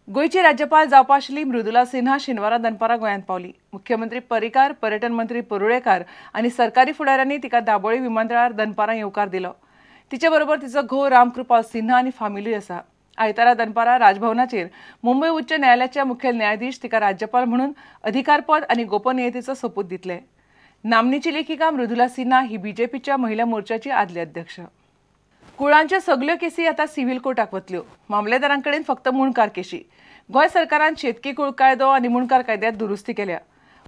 गोंयची राज्यपाल जावपा आशिल्ली मृदुला सिन्हा शेनवारा दनपारां गोंयांत पावली. मुख्यमंत्री पर्रीकार, पर्यटन मंत्री परुळेकार आनी सरकारी फुडाऱ्यांनी तिका दाबोळी विमानतळार दनपारां येवकार दिलो. तिचे बरोबर तिचो घोव रामकृपाल सिन्हा आनी फामिलूय आसा. आयतारा दनपारां राजभवनाचेर मुंबय उच्च न्यायालयाचे मुखेल न्यायाधीश तिका राज्यपाल म्हणून अधिकारपद आनी गोपनीयतेचो सोपूत दितले. नामनेची लेखिका मृदुला सिन्हा ही बीजेपीच्या महिला मोर्चाची आदली अध्यक्ष. कुळांच्यो सगल्यो केसी आतां सिव्हील कोर्टाक वतल्यो. मामलेदारांकडेन फक्त मुणकार केशी. गोंय सरकारान शेतकी कुळ कायदो आनी मुणकार कायद्यांत दुरुस्ती केल्या.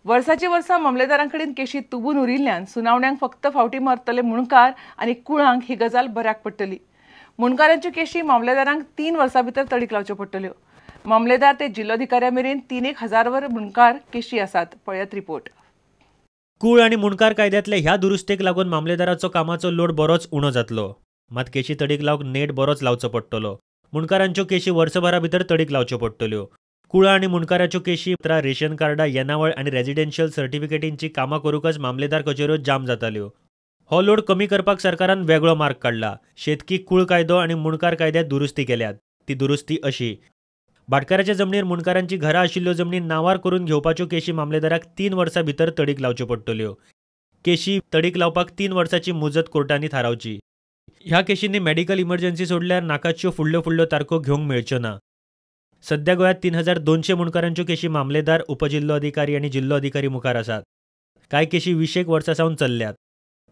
वर्साची वर्सां मामलेदारांकडेन केशी तुबून उरिल्ल्यान सुनावण्यांक फक्त फावटी मारतले मुणकार आनी कुळांक ही गजाल बऱ्याक पडटली. मुणकारांच्यो केशी मामलेदारांक 3 वर्सां भितर तडीक लावच्यो पडटल्यो. मामलेदार ते जिल्लोधिकाऱ्या मेरेन 3-1 हजार वर मुणकार केशी आसात. पळयात रिपोर्ट. कूळ आनी मुणकार कायद्यांतल्या ह्या दुरुस्तेक लागून मामलेदाराचो कामाचो लोड बरोच उणो जातलो. मात केशी तडीक लावंक नेट बरोच लावचो पडटलो. मुणकारांच्यो केशी वर्सभरा भितर तडीक लावच्यो पडटल्यो. कुळां आनी मुणकाराच्यो केशी, रेशन कार्डां, येणावळ आनी रेजिडेन्शियल सर्टिफिकेटींची कामां करूंकच मामलेदार कचेऱ्यो जाम जाताल्यो. हो लोड कमी करपाक सरकारान वेगळो मार्ग काडला. शेतकी कूळ कायदो आनी मुणकार कायद्यांत दुरुस्ती केल्यात. ती दुरुस्ती अशी: भाटकाराच्या जमनीर मुणकारांची घरां आशिल्ल्यो जमनी नांवार करून घेवपाच्यो केशी मामलेदाराक 3 वर्सां भितर तडीक लावच्यो पडटल्यो. केशी तडीक लावपाक 3 वर्सांची मुजत कोर्टांनी थारावची. ह्या केशींनी मेडिकल इमर्जन्सी सोडल्यार नाकाच्यो फुडल्यो फुडल्यो तारखो घेवंक मेळच्यो ना. सध्या गोंयांत 3200 मुणकारांच्यो केशी मामलेदार, उपजिल्लोधिकारी आनी जिल्लोधिकारी मुखार आसात. कांय केशी 20 वर्सां सावन चल्ल्यात.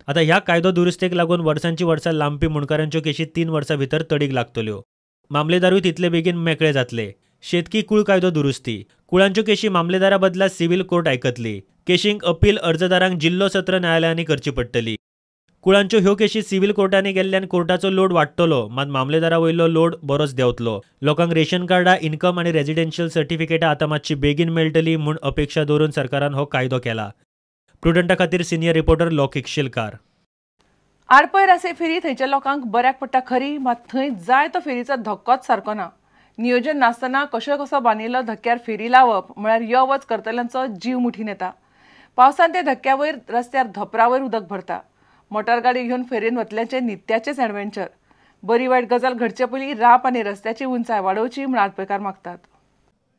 आतां ह्या कायदो दुरुस्तेक लागून वर्सांची वर्सां लांबपी मुणकारांच्यो केशी 3 वर्सां भितर तडीक लागतल्यो. मामलेदारूय तितले बेगीन मेकळे जातले. शेतकी कूळ कायदो दुरुस्ती: कुळांच्यो केशी मामलेदारा बदला सिव्हील कोर्ट आयकतली. केशींक अपील अर्जदारांक जिल्लो सत्र न्यायालयांनी करची पडटली. कुळांच्यो ह्यो केशी सिव्हील कोर्टांनी गेल्ल्यान कोर्टाचो लोड वाडटलो, मात मामलेदारा वयलो लोड बरोच देंवतलो. लोकांक रेशन कार्डां, इन्कम आनी रेजिडेन्शियल सर्टिफिकेटां आतां मातशी बेगीन मेळटली म्हूण अपेक्षा दवरून सरकारान हो कायदो केला. प्रुडंटा खातीर सिनियर रिपोर्टर लौकीक शिलकार. आडपय रासय फेरी थंयच्या लोकांक बऱ्याक पडटा खरी, मात थंय जाय तो फेरीचो धक्कोच सारको ना. नियोजन नासतना कशो कसो बांदिल्लो धक्क्यार फेरी लावप म्हळ्यार यो वच करतल्यांचो जीव मुठीन येता. पावसान त्या धक्क्या वयर रस्त्यार धोपरावयर उदक भरता. मोटार गाडी घेवन फेरयेन वतल्यांचें नित्याचेंच एडवेंचर. बरी वायट गजाल घडचे पयलीं राप आनी रस्त्याची उंचाय वाडोवची म्हूण आडपयकार मागतात.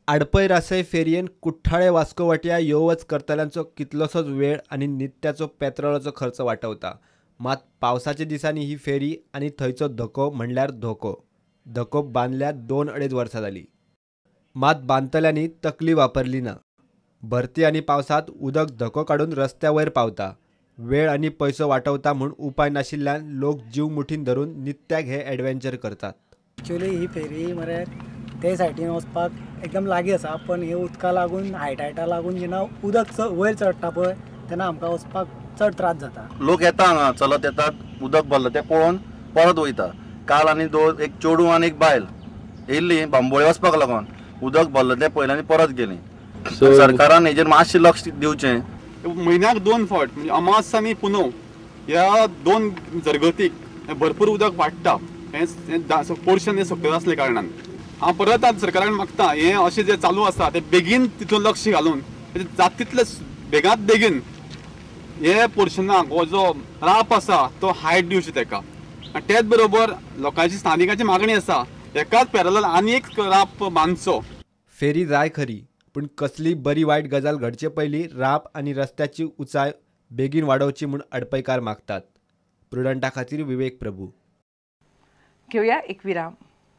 आडपय रासय फेरयेन कुठ्ठाळे वास्को वाटया यो वच करतल्यांचो कितलोसोच वेळ आनी नित्याचो पेत्रोलाचो खर्च वाटवता. मात पावसाच्या दिसांनी ही फेरी आनी थंयचो धको म्हणल्यार धोको. धको बांदल्यार 2-2.5 वर्सां जालीं, मात बांदतल्यांनी तकली वापरली ना. भरती आनी पावसांत उदक धको काडून रस्त्या वयर पावता. वेळ आनी पयसो वाटवता म्हूण उपाय नाशिल्ल्यान लोक जीव मुठीन धरून नित्याक हे एडवेंचर करतात. एक्चुअली ही फेरी मरे ते सायडीन वचपाक एकदम लागीं आसा, पण हे उदका लागून हायटायटा लागून जेन्ना उदक वयर चडटा पळय तेन्ना आमकां वचपाक चड त्रास जाता. लोक येता हांगा, चलत येतात, उदक भरलं तें पळोवन परत वयता. काल आनी दोन, एक चेडूं आनी एक बायल येयल्ली बांबोळे वचपाक लागून, उदक भरलं तें पळयलें आनी परत गेली. सरकारान हेजेर मातशें लक्ष दिवचें. म्हयन्याक 2 फावट म्हणजे अमास आनी पुनव ह्या 2 जरगतीक भरपूर उदक वाडटा. हें पोर्शन हें सकयल आसल्या कारणान हांव परत आतां सरकारान मागता, हें अशें जें चालू आसा तें बेगीन तितून लक्ष घालून जाता तितले बेगात बेगीन हे पोर्शनाक हो जो राप आसा तो हायट दिवची तेका. आनी तेच बरोबर लोकांची स्थानिकांची मागणी आसा एकाच पॅरलल आनी एक राप बांदचो. फेरी जाय खरी, पूण कसली बरी वायट गजाल घडचे पयलीं राप आनी रस्त्याची उंचाय बेगीन वाडोवची म्हूण आडपयकार मागतात. प्रुडंटा खातीर विवेक प्रभू. घेवया एक विराम.